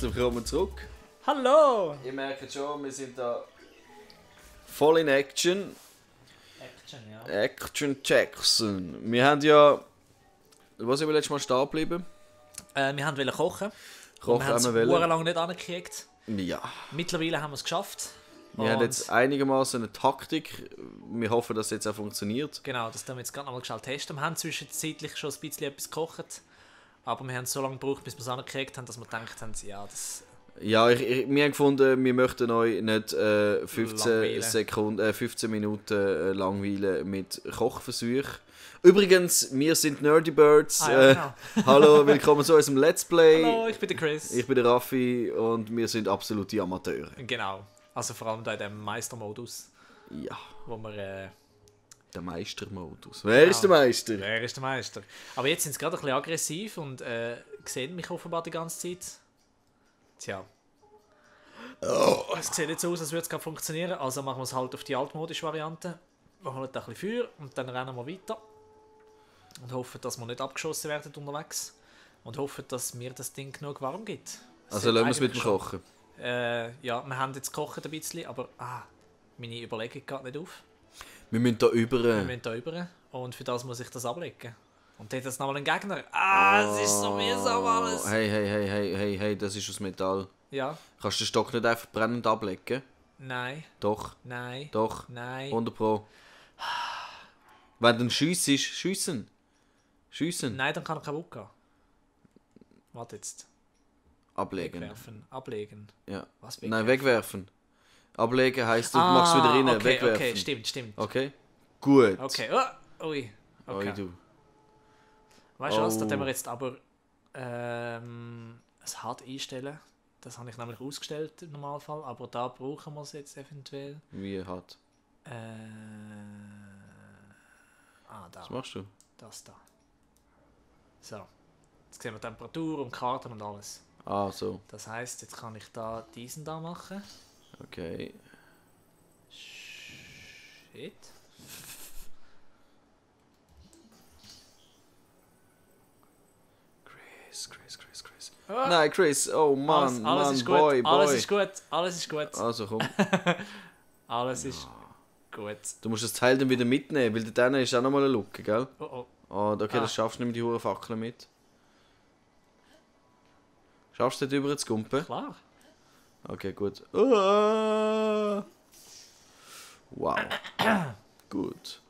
herzlich willkommen zurück. Hallo! Ihr merkt schon, wir sind da voll in Action. Action, ja. Action Jackson. Wir haben ja... Was sind wir letztes Mal stehen geblieben? Wir wollten kochen. Kochen wir haben es haben wir wollen. lang nicht angekriegt. Ja. Mittlerweile haben wir es geschafft. Wir haben jetzt einigermaßen eine Taktik. Wir hoffen, dass es jetzt auch funktioniert. Genau, das können wir jetzt gerade noch mal schnell testen. Wir haben zwischenzeitlich schon ein bisschen etwas gekocht. Aber wir haben so lange gebraucht, bis wir es angekriegt haben, dass wir gedacht haben, ja, das... Ja, wir haben gefunden, wir möchten euch nicht 15 Minuten langweilen mit Kochversuchen. Übrigens, wir sind Nerdy Birds. Genau. Hallo, willkommen zu unserem Let's Play. Hallo, ich bin der Chris. Ich bin der Raffi und wir sind absolute Amateure. Genau. Also vor allem da in dem Meistermodus, Ja, wo wir... der Meistermodus. Wer ist der Meister? Wer ist der Meister? Aber jetzt sind sie gerade ein bisschen aggressiv und sehen mich offenbar die ganze Zeit. Tja. Es sieht jetzt so aus, als würde es gerade funktionieren. Also machen wir es halt auf die altmodische Variante. Wir holen da ein bisschen Feuer und dann rennen wir weiter. Und hoffen, dass wir nicht abgeschossen werden unterwegs. Und hoffen, dass mir das Ding genug warm gibt. Also lassen wir es mit dem Kochen. Ja, wir haben jetzt gekocht ein bisschen, aber meine Überlegung geht nicht auf. Wir müssen da über. Wir müssen da rüber und für das muss ich das ablegen. Und dort ist nochmal ein Gegner. Es ist so mühsam alles. Hey, das ist aus Metall. Ja. Kannst du den Stock nicht einfach brennend ablegen? Nein. Doch. Nein. Doch. Nein. 100 Pro. Wenn du schiessest, schiessen. Nein, dann kann er kaputt gehen. Warte jetzt. Ablegen. Wegwerfen. Ablegen. Ja. Was wegwerfen? Nein, wegwerfen. Ablegen heisst, du machst wieder rein. Okay, wegwerfen. Okay, stimmt. Okay. Gut. Okay. Ui. Okay. Oi, du. Weißt du was, da haben wir jetzt aber es hart einstellen. Das habe ich nämlich ausgestellt im Normalfall, aber da brauchen wir es jetzt eventuell. Wie hart? Da. Was machst du? Das da. So. Jetzt sehen wir Temperatur und Karten und alles. Ah, so. Das heisst, jetzt kann ich da diesen da machen. Okay. Shit. Chris. Nein, Chris. Oh Mann, alles Mann, ist gut. Boy. Alles ist gut. Also komm. Alles ist gut. Du musst das Teil dann wieder mitnehmen, weil dann ist auch nochmal eine Lücke, gell? Oh. Oh, okay, das schaffst du nicht mit die hohen Fackeln mit. Schaffst du das drüber zu kumpen? Klar. Okay, gut. Wow. Gut.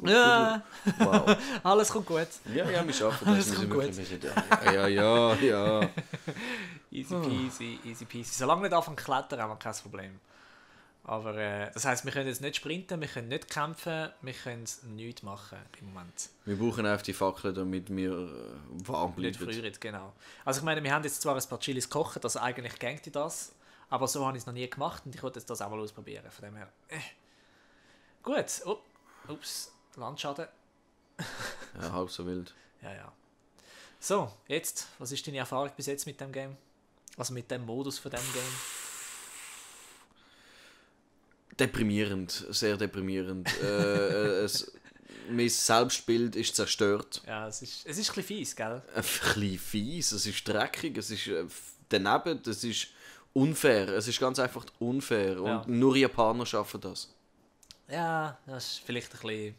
Ja. Wow. Alles kommt gut. Ja, wir schaffen das. Alles kommt gut. Ja. Easy peasy. Solange wir nicht anfangen zu klettern, haben wir kein Problem. Aber das heisst, wir können jetzt nicht sprinten, wir können nicht kämpfen, wir können nichts machen im Moment. Wir brauchen einfach die Fackeln, damit wir warm bleiben. Nicht frieren, genau. Also ich meine, wir haben jetzt zwar ein paar Chilis gekocht, also eigentlich gängt das, aber so habe ich es noch nie gemacht und ich wollte jetzt das auch mal ausprobieren. Von dem her. Gut. Ups, Landschaden. Ja, halb so wild. Ja. So, jetzt, was ist deine Erfahrung bis jetzt mit dem Game? Also mit dem Modus von dem Game? Deprimierend, sehr deprimierend. Mein Selbstbild ist zerstört. Ja, es ist ein bisschen fies, gell? Ein bisschen fies, es ist dreckig, es ist daneben, es ist unfair. Es ist ganz einfach unfair. Und nur Japaner schaffen das. Ja, das ist vielleicht ein bisschen...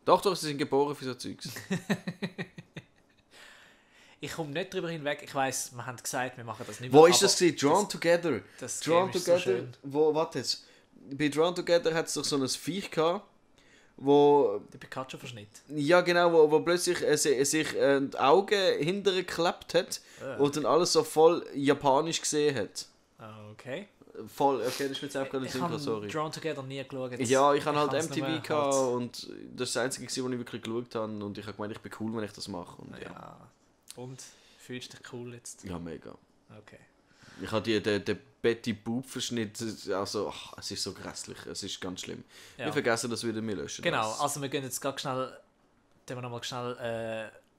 Doch, sie sind geboren für so Zeugs. Ich komme nicht drüber hinweg. Ich weiss, wir haben gesagt, wir machen das nicht mehr. Wo ist das gewesen? Drawn Together. Das Drawn Together. So warte jetzt. Bei Drawn Together hat es doch so ein Viech gehabt, wo... Der Pikachu-Verschnitt. Ja, genau, wo plötzlich sich die Augen hinterher geklebt hat und dann alles so voll japanisch gesehen hat. Okay. Voll, okay, das ist jetzt einfach gerade ein Synchro, sorry. Ich habe Drawn Together nie geschaut. Ja, ich habe halt MTV gehabt und das ist das Einzige, was ich wirklich geschaut habe und ich habe gemeint, ich bin cool, wenn ich das mache. Und, ja. Und? Fühlst du dich cool jetzt? Ja, mega. Okay. Ich habe den Betty Boop Verschnitt, also es ist so grässlich, es ist ganz schlimm. Ja. Wir vergessen das wieder, wir löschen genau, das. also wir gehen jetzt ganz schnell,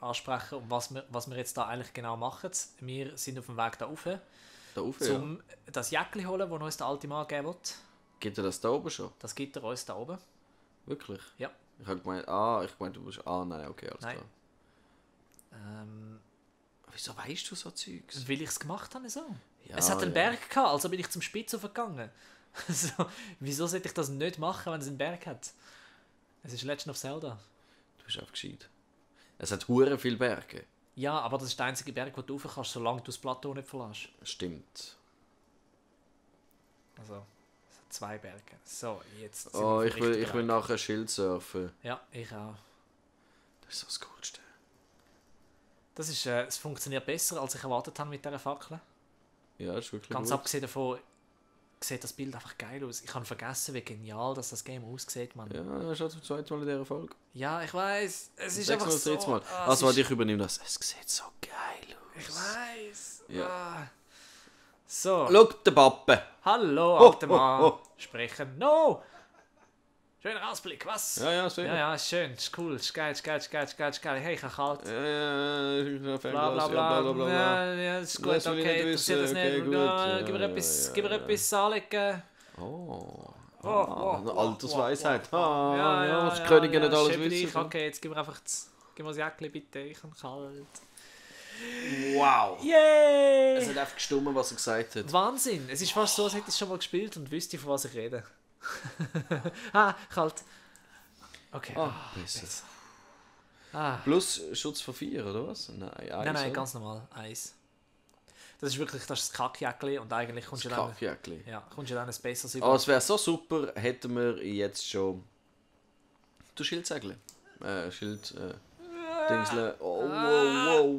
ansprechen, was wir jetzt da eigentlich genau machen. Wir sind auf dem Weg da rauf. Um das Jäckchen holen, das uns der alte Mann geben will. Gibt er das da oben schon? Das gibt er uns da oben. Wirklich? Ja. Ich habe gemeint, du musst... nein, okay, alles klar. Wieso weißt du so Zeugs? Weil ich es gemacht habe, so. Ja, Es hat einen Berg gehabt, also bin ich zum Spitz gegangen. So, wieso sollte ich das nicht machen, wenn es einen Berg hat? Es ist Legend of Zelda. Du bist einfach gescheit. Es hat hure viele Berge. Ja, aber das ist der einzige Berg, den du rauf kannst, solange du das Plateau nicht verlässt. Stimmt. Also, es hat 2 Berge. So, jetzt sind Oh, wir ich will nachher Schild surfen. Ja, ich auch. Das ist so das Coolste. Das ist, es funktioniert besser, als ich erwartet habe mit dieser Fackel. Ja, das ist wirklich Ganz gut. abgesehen davon sieht das Bild einfach geil aus. Ich habe vergessen, wie genial das Game aussieht, Mann. Ja, das ist schon zum zweiten Mal in dieser Folge. Ja, ich weiß. Es ist 6 einfach Mal, so... 3. Mal. Ah, Also, es ich übernehme das. Es sieht so geil aus. Ich weiß. Ja. Ah. So. Schau, der Pappe. Hallo, Oh, alter Mann. oh. Sprechen. No! Schöner Ausblick, was? Ja, sehr. Ja, ist schön, ist cool, ist geil, ist geil, ist geil, ist geil, ist geil. Hey, ich habe kalt. Ja, Bla bla bla. Ja, ist gut, Das will ich okay, nicht interessiert das wissen, nicht. okay, gut. Ja, Ja, gib mir ja, etwas, ja, gib mir ja. etwas anlegen. Eine Altersweisheit. Ja, ja, die Könige nicht alles schön dich. wissen. Okay, jetzt gib mir einfach gib mir das Jäckchen bitte, ich habe kalt. Wow. Yay! Es hat einfach gestummt, was er gesagt hat. Wahnsinn, es ist fast so, als hätte ich es schon mal gespielt und wüsste, von was ich rede. Ah, kalt. Okay. Besser. Ah. Plus Schutz von 4, oder was? Nein, Nein, ganz normal. Eis. Das ist wirklich das Kackjäckli und eigentlich kommst du dann... Kaffeejäckli. Ja, kommst du dann ein besseres Aber es wäre so super, hätten wir jetzt schon... Du Schildsegel. Dingsle. Oh,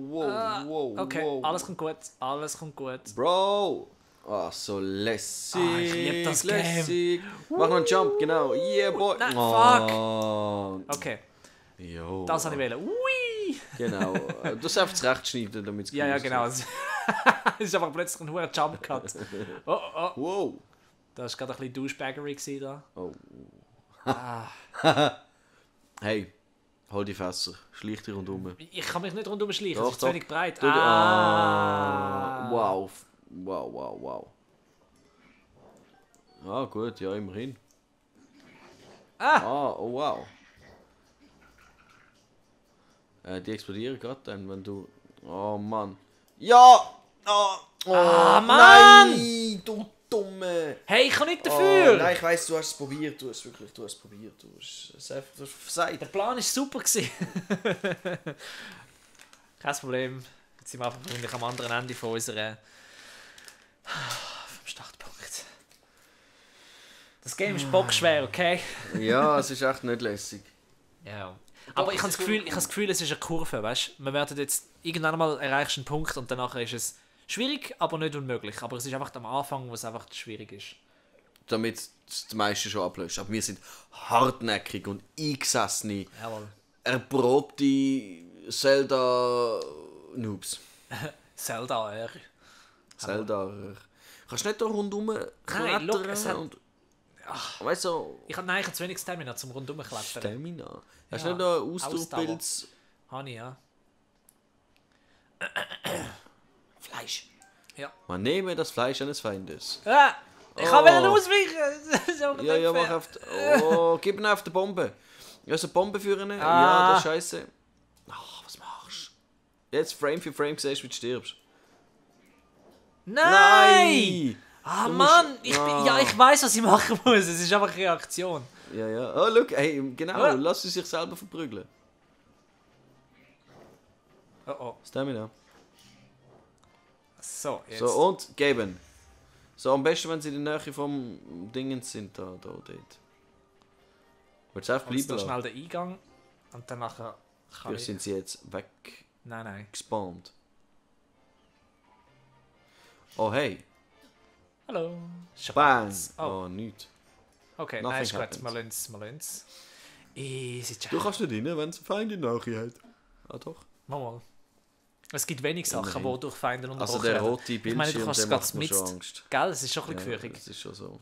wow. Okay, alles kommt gut, alles kommt gut. Bro! Ah, so lässig. Ich lieb das Game. lässig. Mach noch einen Jump, genau. Yeah, boy. Nein, fuck. Okay, Jo. das habe ich wählen. Ui! Genau. Du darfst einfach zurecht schneiden, damit es Ja, ja, cool genau. aussieht. Es ist einfach plötzlich ein hoher Jump Cut. Oh, oh. Wow. Das war gerade ein bisschen Douchebaggery da. Oh. Ah. Hey, hol die Fässer. Schleich dich rundum. Ich kann mich nicht rundum schleichen, Doch, es ist zu doch. wenig breit. Wow. Wow. Ah, gut, ja, immerhin. Oh, wow. Die explodieren gerade dann, wenn du... Oh, Mann. Ja! Mann! Nein, du Dumme! Hey, ich kann nicht dafür! Nein, ich weiss, du hast es probiert. Du hast es probiert. Du hast es versagt. Der Plan war super. Kein Problem. Jetzt sind wir einfach wahrscheinlich am anderen Ende von unserer... vom Startpunkt. Das Game ist bockschwer, okay? Ja, es ist echt nicht lässig. Ja. Aber ich habe das Gefühl, es ist eine Kurve, weißt du? Wir werden jetzt irgendwann mal erreichst einen Punkt und danach ist es schwierig, aber nicht unmöglich. Aber es ist einfach am Anfang, wo es einfach schwierig ist. Damit die meisten schon ablöschen. Aber wir sind hartnäckig und eingesessene, Jawohl. erprobte Zelda-Noobs. Zelda, Zelda. Kannst du nicht da rundherum klettern? look, es hat- und... Weißt du, Ich habe zu wenig Stamina zum rundum klettern. Stamina. Hast Ja, du nicht da Ausdauerpilz? Habe ich, ja. Fleisch. Ja. Man nehme das Fleisch eines Feindes. Ah, ich kann wieder ausweichen! Das ist auch Ja, nicht mach fair. auf... Oh, gib ihn auf die Bombe. Ja, so eine Bombe führen. Ja, das ist scheiße. Ach, was machst du? Jetzt Frame für Frame siehst du, wie du stirbst. Nein! Ah, Du musst- Mann! Ich weiß, was ich machen muss. Es ist einfach eine Reaktion. Ja. Oh, look, hey, genau. Ja. Lass sie sich selber verprügeln. Oh. Stamina. So, jetzt. So, und geben. So, am besten, wenn sie in der Nähe vom Dingens sind, da, dort. Willst du einfach Und jetzt bleiben noch lassen? schnell den Eingang. Und dann nachher kann Vielleicht ich... sind sie jetzt Nein. weggespawnt. Oh, hey. Hallo. Bang. Oh, Oh, nichts. okay. nothing Nein, ist gut. happens. Wir lassen es. Easy Du kannst nicht rein, wenn es ein Feind in der Nähe hat. Ah, doch. Mal. Es gibt wenig Sachen, Immerhin. die durch Feinde unterbrochen Also der werden. rote Ich meine, du Bildschirm, kannst der es gerade macht mir schon mit... Angst. Gell, es ist schon ein bisschen Ja, gefürchtig. das ist schon so.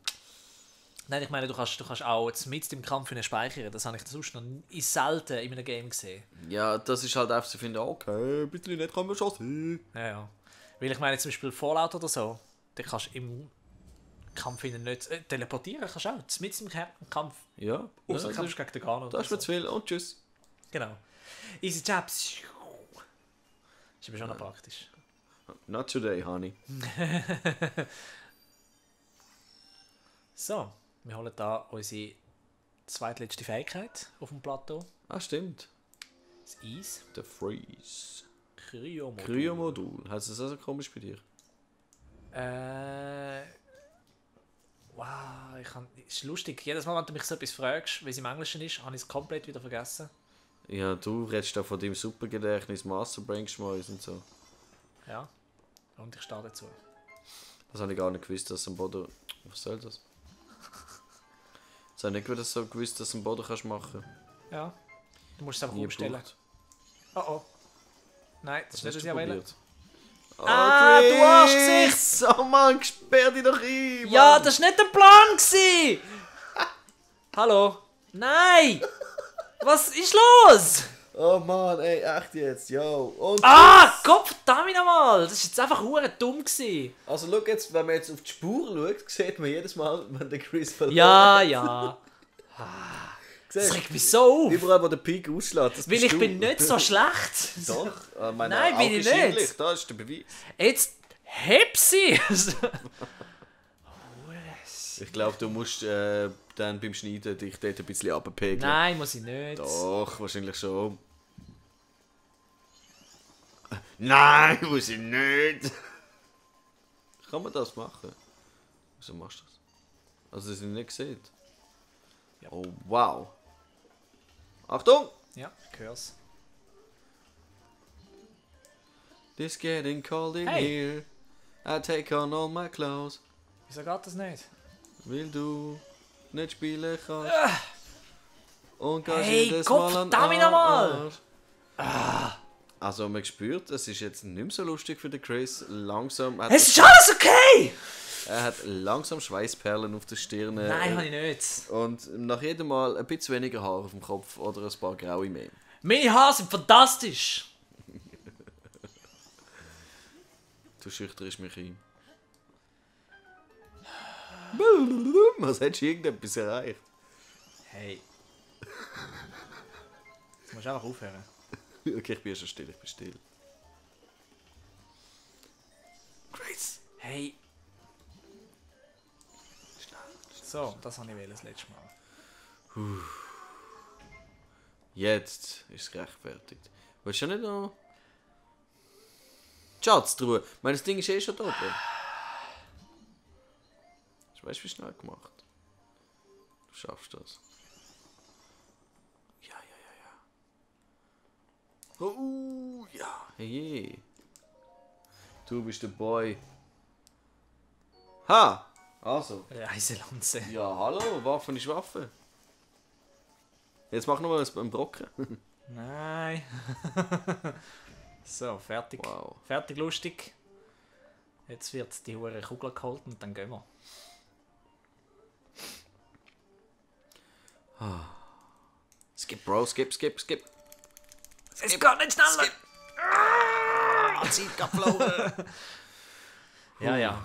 Nein, ich meine, du kannst auch mit im Kampf speichern. Das habe ich sonst noch selten in einem Game gesehen. Ja, das ist halt einfach so, finde okay, bitte nicht, kann man schon sehen. Ja. Weil ich meine, zum Beispiel Fallout oder so, da kannst du im Kampf nicht teleportieren, kannst du auch. Mit im Kampf. Ja, Außer das kämpfst gegen den Garn das oder ist mir zu viel und tschüss. Genau. Easy Jabs. Ist aber schon noch praktisch. Not today, honey. So, wir holen da unsere zweitletzte Fähigkeit auf dem Plateau. Ah, stimmt. Das Eis. Der Freeze. Kryomodul. Kryomodul. Heißt das also komisch bei dir? Wow, ist lustig. Jedes Mal, wenn du mich so etwas fragst, wie es im Englischen ist, habe ich es komplett wieder vergessen. Ja, du redest da von deinem Supergedächtnis, Masterbrain geschmeißt und so. Ja, und ich stehe dazu. Das habe ich gar nicht gewusst, dass am Boden... Was soll das? Das habe ich nicht so gewusst, dass du am Boden kannst machen. Ja, du musst es einfach Nie umstellen. gebraucht. Oh oh. Nein, das ist nicht, was ich wollte. Oh, Ah, Chris! du Arschgesicht! Oh Mann, sperr dich doch ein! Mann. Ja, das war nicht der Plan! Gewesen. Hallo? Nein! Was ist los? Oh Mann, ey, echt jetzt, yo. Und Gott verdammt nochmal! Das war jetzt einfach hure dumm gewesen. Also schau jetzt, wenn man jetzt auf die Spur schaut, sieht man jedes Mal, wenn der Chris verloren Ja. Das Siehst du? regt mich so auf. Überall, wo der Peak ausschlägt, das Weil bist ich du. bin nicht so schlecht. Doch, meine Nein, bin Augen ich scheinen nicht. Licht, da ist der Beweis. Jetzt heb sie! Ich glaube, du musst dann beim Schneiden dich dort ein bisschen runterpegeln. Nein, muss ich nicht. Doch, wahrscheinlich schon. Nein, muss ich nicht. Kann man das machen? Wieso machst du das? Also, dass ihr ihn nicht seht. Ja. Oh, wow. Achtung! Ja, ich hör's. It's getting cold in Hey. here. I take on all my clothes. Wieso geht das nicht? Weil du nicht spielen kannst. Und gehst Hey, jedes Gott, Mal an verdammt nochmal! Arsch. Also man spürt, es ist jetzt nicht mehr so lustig für den Chris. Langsam hat Es ist alles okay! er hat langsam Schweißperlen auf der Stirn. Nein, habe ich nicht. Und nach jedem Mal ein bisschen weniger Haare auf dem Kopf oder ein paar graue mehr. Meine Haare sind fantastisch! Du schüchterst mich ein. Was hättest du irgendetwas erreicht? Hey. Jetzt musst du einfach aufhören. Okay, ich bin schon still, ich bin still. Chris! Hey. So, das habe ich das letzte Mal. Jetzt ist es gerechtfertigt. Willst du nicht noch... Schatztruhe. Ich meine, das Ding ist eh schon da oben. Weißt du, wie schnell gemacht? Du schaffst das. Ja. Oh, ja. Hey. Du bist der Boy. Ha! Also. Reiselanze. Ja, hallo. Waffen ist Waffe. Jetzt mach noch mal einen Brocken. Nein. So, fertig. Wow. Fertig, lustig. Jetzt wird die hure Kugel geholt und dann gehen wir. Skip, Bro. Skip. Es geht nicht schneller! Zeit geflogen. Ja.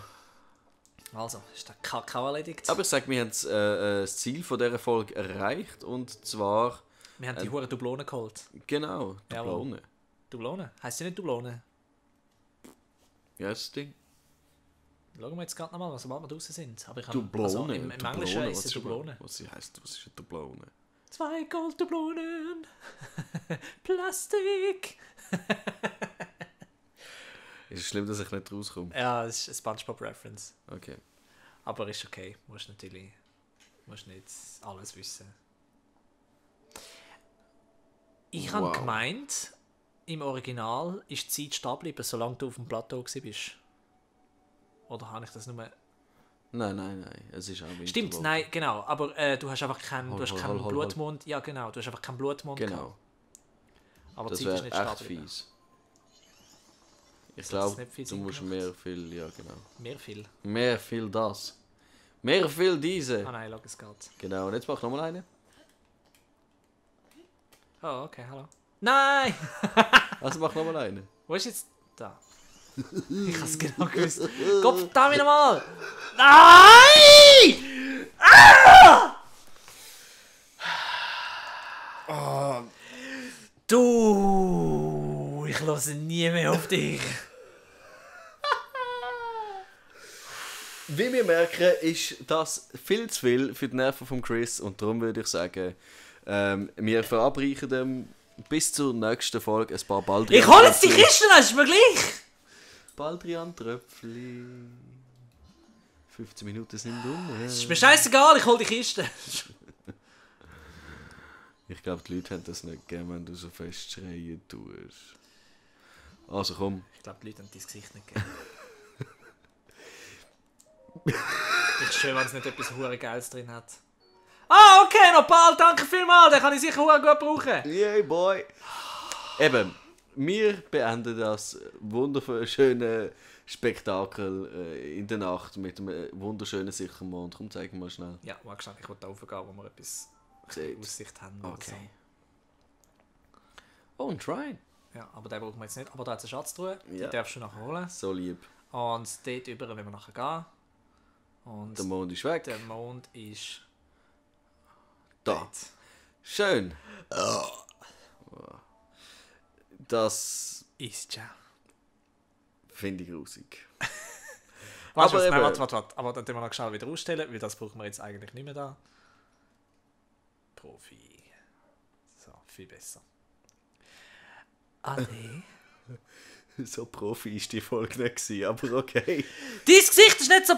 Also, ist der Kakao erledigt. Aber ich sage, wir haben das Ziel von dieser Folge erreicht. Und zwar... Wir haben die hure Dublonen geholt. Genau, Jawohl. Dublone. Dublone? Heißt sie nicht Dublone? Ja, das Ding. Schauen wir jetzt gerade nochmal, was wir draußen sind. Aber ich Dublone. Also, im Englischen Dublone, ist es Dublone. Was heisst, was ist eine Dublone? 2 Golddublonen. Plastik. Ist es schlimm, dass ich nicht rauskomme? Ja, das ist eine SpongeBob-Reference. Okay. Aber ist okay. Musst nicht alles wissen. Ich habe Wow. gemeint, im Original ist die Zeit stehen geblieben, solange du auf dem Plateau bist. Oder habe ich das nur... Nein. Es ist auch Winter. Stimmt, nein, genau. Aber du hast einfach keinen Hol. Blutmond. Ja, genau. Du hast einfach keinen Blutmond Genau. gehabt. Aber Das die Zeit ist wäre nicht echt stehen geblieben. fies. Ich Das glaube, hat nicht viel du Sinn musst gemacht. mehr viel... Ja, genau. Mehr viel. Mehr viel das. Mehr viel diese. Ah nein, schau, es geht. Genau, und jetzt mach nochmal eine. Oh, okay, hallo. Nein! Also mach nochmal eine. Wo ist jetzt... Da. Ich habe es genau gewusst. Gott verdammt nochmal! Nein! Du! Ich höre nie mehr auf dich. Wie wir merken, ist das viel zu viel für die Nerven von Chris und darum würde ich sagen, wir verabreichen dem bis zur nächsten Folge ein paar Baldrian. Ich hole jetzt die Kisten, das ist mir gleich! Baldrian-Tröpfli. 15 Minuten sind um. Ist mir scheißegal, ich hole die Kiste. Ich glaube, die Leute haben das nicht gegeben, wenn du so fest schreien tust. Also komm. Ich glaube, die Leute haben dein Gesicht nicht gegeben. Ist schön, wenn es nicht etwas hure Geiles drin hat. Ah, okay, noch bald, danke vielmals, den kann ich sicher hure gut brauchen. Yay, boy. Eben, wir beenden das wunderschöne Spektakel in der Nacht mit einem wunderschönen sicheren Mond. Komm, zeig mal schnell. Ja, warte schnell, ich will da raufgehen, wo wir etwas Aussicht haben. Okay. Oh, ein Shrine. Ja, aber den brauchen wir jetzt nicht. Aber da hat es eine Schatztruhe, die Ja. darfst du nachher holen. So lieb. Und dort über wenn wir nachher gehen. Und Der Mond ist weg. der Mond ist Da. dort. Schön. Das Ist ja. finde ich grusig. Warte, eben- warte. Aber dann tun wir noch schnell wieder ausstellen, weil das brauchen wir jetzt eigentlich nicht mehr da. Profi. So, viel besser. Ade. So Profi ist die Folge nicht gewesen, aber okay. Dein Gesicht ist nicht so